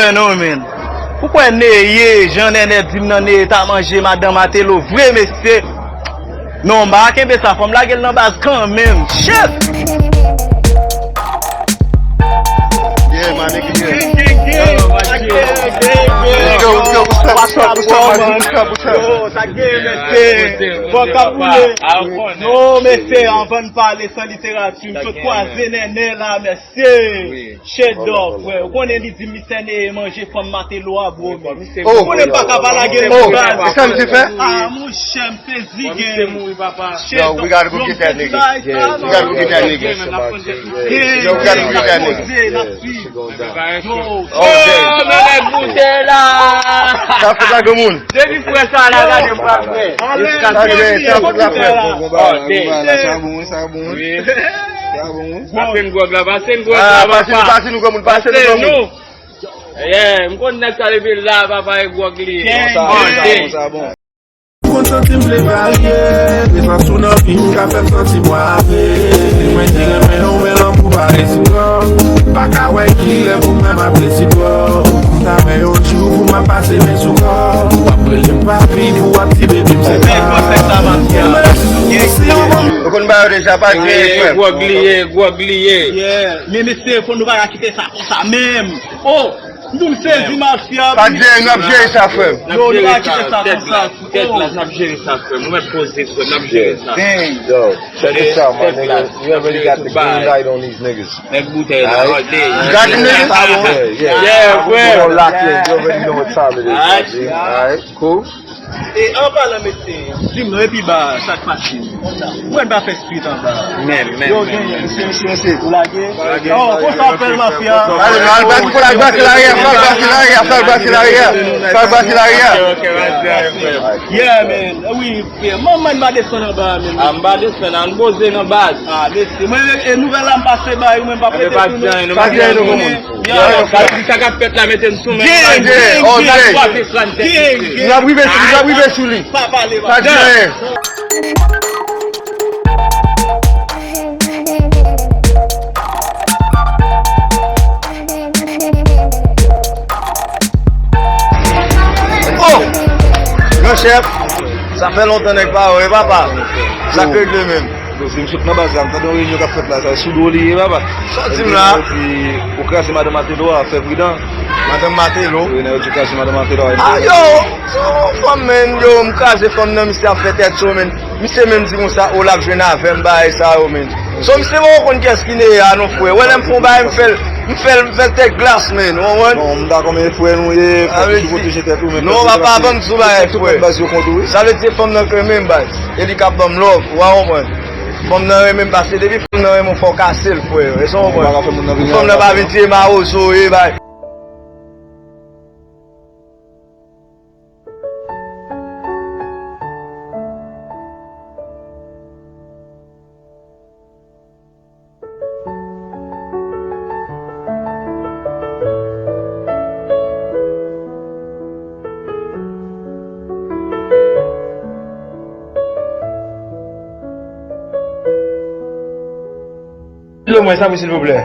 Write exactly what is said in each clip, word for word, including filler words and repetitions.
Fè non, men. Ou kwè Neye, jan Nènè di m nan, Neye ta manje madan Matelo vre, mesye? Non, m pa kenbe sa, fò m lage l nan baz kanmenm. Shit! Yeah, my nigga, yeah. Gang, gang, gang. Gang, gang, gang. Let's go, let's go. What's up, what's up, what's up, my G? What's up, what's up? Yo, sa gen, mesye. Bò k ap boule. Non, mesye, anvan n pale san literati, m sot kwaze Nènè la, mesye. Chèdò, frè. Ou konnen li di m misye Neye manje fanm Matelo a, bro. Ou konnen m pa ka pa lage l nan baz. E sa misye fè? Ah, monchè, m sezi, gang. Yo, we gotta go get that nigga. Yeah, we gotta go get that nigga. Yo, we gotta go get that nigga. Yo, men nèg boutèy la. Sa fè sa, granmoun. Depi frè sa la, gade m pa frè. Sa fè sa, frè. Sa bon, sa bon. Sa bon. Pase n gwòg la, pase n gwòg la, papa. Pase nou, pase nou, granmoun, pase nou, granmoun. Yeah, m konn nèg sa depi la, papa, e gwòg li ye. Sa bon, sa bon, sa bon. Ou konn santi m vle varye, prezans ou nan vi m ka fè m santi m wave. Si mwen di renmen w, men lanmou pa resipwòk. M pa ka wè kilè pou mwen m ap resipwòk. M ta wè yon jou pou m ap pase men sou kò. W ap rele m papi pou w ap di baby m se pa. Ou konn ba yo deja, pa di frè. Gwòg li ye, gwòg li ye. Yeah, men mesye, fò nou pa ka kite sa konsa menm. Oh, nou sezi mafya. Pa di anyen, n ap jere sa, frè m. Yo, nou pa kite sa konsa. Tèt la, n ap jere sa, frè m. Ou mèt poze, frè m, n ap jere sa. Yo, check this out, my nigga. You already got the green light on these niggas. Nèg boutèy la, all day. You got the niggas? Yeah, yeah. Yeah, frè. We gonna lock in. You already know what time it is, my G. Alright, cool. E an palan, mesye, di m non, epi ba sa k pase. Mwen pa fè street anba. Men, men, men, men. Mesye, mesye, mesye, ou lage? Oh, konsa w fè l, mafya. Al, al, bati pou l al bati larya, fè l bati larya, fè l bati larya. Fè l bati larya. Ok, ok, vas-y, vas-y, frè. Yeah, man. Wi, frè. Manman, m pa desann anba, men. Ah, m pa desann, an poze nan baz. Ah, mesye, mwen, e nouvèl la m pase ba yo, mwen m pa prete sou nou. Pa di anyen, nou pa di anyen, nou konnen. Yo, sa, sa k ap fèt la, mete n sou men. Gang, gang, gang. N ap rive sou li, n ap rive sou li. Pa pale, pa di anyen. Oh! Gran chèf, sa fè lontan nèg pa wè, papa. Sa k regle menm? Yo, si m sot nan baz la, m tande yon reyinyon k ap fèt la, sa sou do li ye, papa. Sa w di m la? Epi, ou kraze madanm Matelo a, fè pridan. Madanm Matelo? Wi, nèg yo di w kraze madanm Matelo a. Ah, yo, se yon fanm, men, yo, m kraze fanm nan, misye ap fè tèt cho, men. Misye menm di konsa, o, l ap jwenn avè m, bagay sa yo, men. So, misye poko konn kiyès ki Neye a, non, frè. Wè, lè m fè yon bagay, m fè l, m fè l, m fè l tèt glas, men, ou konprann? Non, m dakò, men frè nou ye, fòk ou toujou pwoteje tèt ou, men. Non, papa, ban m di w bagay, frè. Tout baz yo kont ou, wi. Sa vle di se fanm nan k renmen m, baz. E li k ap ban m love, ou a konprann. Fanm nan renmen m, paske depi fanm nan renmen w, fò w kase l, frè. Èske w konprann? Fanm nan pa vin tiye mawozo, e bay. Dlo mwen, sanpri, silvouplè.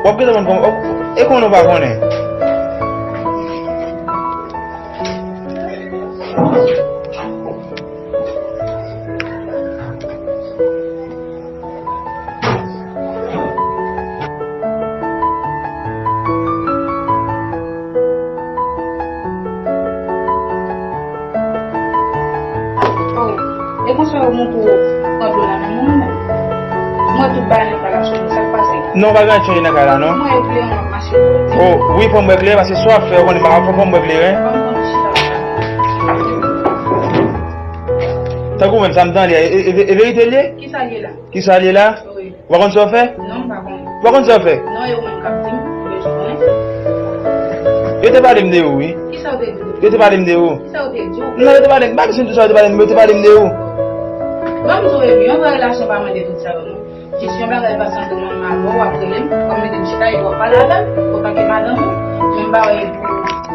W ap gentan konn kòman, e konnen w pa konnen. Oh, e konsa yo montre w pran dlo nan men moun. Mwen tout bagay nan kay la, chonje, sa k pase? Non, pa gen anyen k chonje nan kay la, non. Mwen e kleren w ap mache pou ou. Oh, wi, fò m wè kleren, paske sa w ap fè, ou konnen, fò, fò m wè kleren. Ban m pran ti chita. Tankou menm sa m tande a, e, e, e verite l ye? Kisa l ye la? Kisa l ye la? Wi. Ou pa konn sa w fè? Non, m pa konn. Ou pa konn sa w fè? Non, e ou menm k ap di m, ou bezwen konnen. Yo te pale m de ou, wi. Kisa yo te di w? Yo te pale m de ou. Kisa yo te di w? Non, yo te pale m, m pa bezwen di w sa yo te pale m, yo te pale m de ou. Ban m di w, epi, yon vrè relasyon pa mande tout sa yo, non. Jis yon bagay pase ant mwen menm avè w, w ap rele m, w ap mete m chita epi w ap pale avè m, antanke madanm ou, mwen m pa wè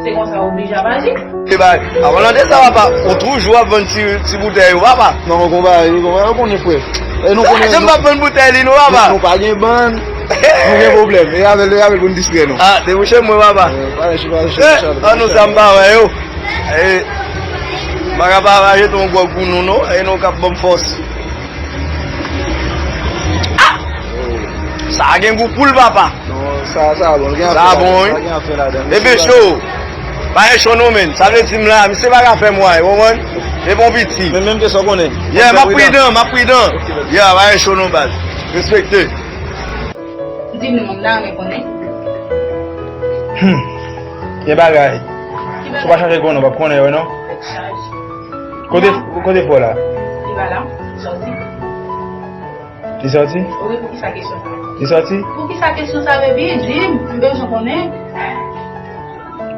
se konsa w oblije ap aji. E bay, an palan de sa, papa, ou toujou ap vann ti, ti boutèy ou, papa. Non, konpa, konpa, ou konnen, frè. E nou konnen. Jan m ap vann boutèy li, non, papa. Nou, nou pa gen bann. Nou gen pwoblèm. E avè l, e avè l pou n distrè nou. Ah, debouche mwen, papa. Eh, pa lè, pa lè, eh, pa lè. An nou sa m pa wè yo. Eh, m pa ka pa raje ton gwòg pou nou, non. E nou k ap ban m fòs. Ah! Sa gen gou poul, papa. Non, sa, sa bon. Sa bon, wi. Sa gen afè ladan. Bebe cho. Pa gen cho non, men. Sa vle di m la, misye pa ka fè m wè, ou konprann? E bon piti. Men menm ke sa w konnen. Yeah, m ap pridan, m ap pridan. Yeah, pa gen cho non, baz. Respekte. Di m non, m ta renmen konnen. Hmm. Gen bagay. Ki bagay? Ou pa chache konnen, ou p ap konnen yo, non? Kote, kote fò la? Li pa la. Li sòti. Li sòti? Wi, poukisa kesyon sa? Li sòti? Poukisa kesyon sa, baby? Di m, m bezwen konnen.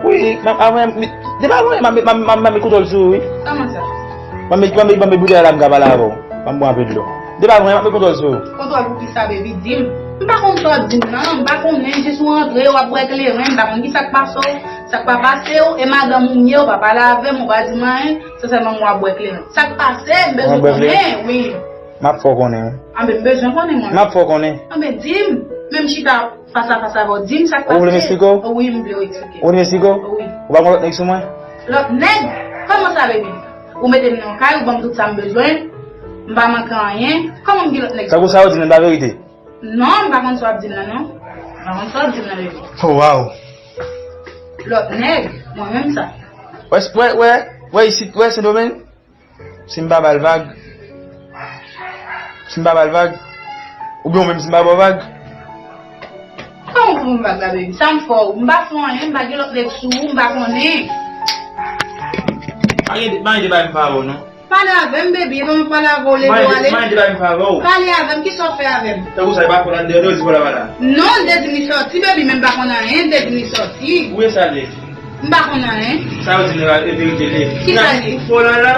Wi, m ap, m ap, m ap, depi avan, m ap, m ap, m ap, m ap met kontwòl sou ou, wi. Kòman sa? M ap met, m ap met, m ap met boutèy la, m ka pale avè w. M ap bwè anpil dlo. Depi avan, m ap met kontwòl sou ou. Kontwòl pou kisa, baby? Di m. M pa konn sa w ap di m nan. M pa konnen, jis ou antre, w ap bwè kleren. M pa konn kisa k pase w, sa k pa pase w. E madanm ou m ye, ou pa pale avè m, ou pa di m anyen. Se sèlman mwen w ap bwè kleren. Sa k pase, m bezwen konnen, wi. M ap fè w konnen. Anben, m bezwen konnen, mwen. M ap fè w konnen. Anben, di m. Menm chita fas a fas avè w, di m sa k pase. Ou vle m eksplike w? Wi, m vle w eksplike. Ou vle m eksplike w? Wi. Ou pa gen lòt nèg sou mwen? Lòt nèg? Kòman sa, baby? Ou mete m nan yon kay, ou ban m tout sa m bezwen. M pa manke anyen. Kòman m gen lòt nèg? Tankou sa yo di m nan pa verite. Non, m pa konn sa w ap di m nan, non. M pa konn sa w ap di m nan, baby. Oh, wow. Lòt nèg, mwen menm sa. Wè, wè, wè, wè isit, wè Sendomeng. Si m pa ba l vag, si m pa ba l vag, oubyen ou menm si m pa ba w vag. Kòman pou m vag la, baby? Sa m fè w? M pa fè w anyen, m pa gen lòt nèg sou ou, m pa konnen. Pa gen, pa gen de bagay m pa wè w, non. Pale avè m, baby, e pa mwen pale avè w, leve w ale. Pa gen de bagay m pa wè w. Pale avè m, kisa w fè avè m? Tankou sa, e pa fò la, deyò, deyò, di fò la, pa la. Non, m te di m li sòti, baby, men m pa konn anyen, m te di m li sòti. Ou e sa l ye? M pa konn anyen. Sa yo di m li pa, e verite l ye. Kisa l ye? Ou fò la la,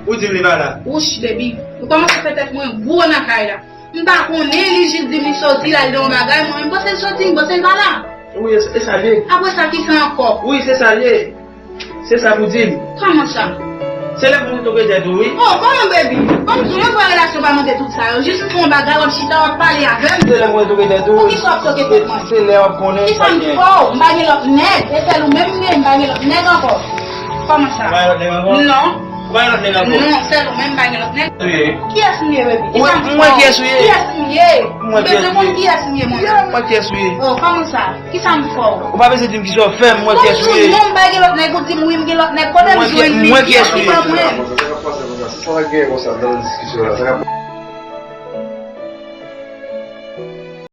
ou di m li pa la. Wouch, baby. Ou kòmanse fè tèt mwen gwo nan kay la. M pa konnen, li jis di m li sòti, l al nan yon bagay, mwen menm panse l sòti, m panse l pa la. Wi, e, e sa l ye. Apre sa, kisa ankò? Wi, se sa l ye. Se sa pou di m. Kòman sa? Se lè pou mwen toke tèt ou, wi. Oh, kòman, baby? Kòm tou, yon vrè relasyon pa mande tout sa yo. Jis m fè yon bagay, w ap chita, w ap pale avè m. Se lè mwen toke tèt ou. Poukisa w ap toke tèt mwen? Se lè w ap konnen sa k gen. Kisa m fè w? M pa gen lòt nèg. E sèl ou menm m gen, m pa gen lòt nèg ankò. Kòman sa? Ou pa gen lòt nèg ankò? Non. Ou pa gen lòt nèg ankò? Non, sèl ou menm, m pa gen lòt nèg. Ou ye? Kiyès m ye, baby? Kisa m fè w? Ou wè kiyès ou ye? Kiyès m ye? M wè kiyès ou ye. M bezwen konn kiyès m ye, mwen menm. M wè kiyès ou ye. Oh, kòman sa? Kisa m fè w? Ou pa bezwen di m kisa w fè m, m wè kiyès ou ye. Kòm tou non, m pa gen lòt nèg, ou di m wi, m gen lòt nèg, kote m jwenn li? M wè kiyès ou ye. Kiyès ki ban mwen? Sa k ap pase konsa? Se sa k ap genyen konsa nan diskisyon la? Sa k ap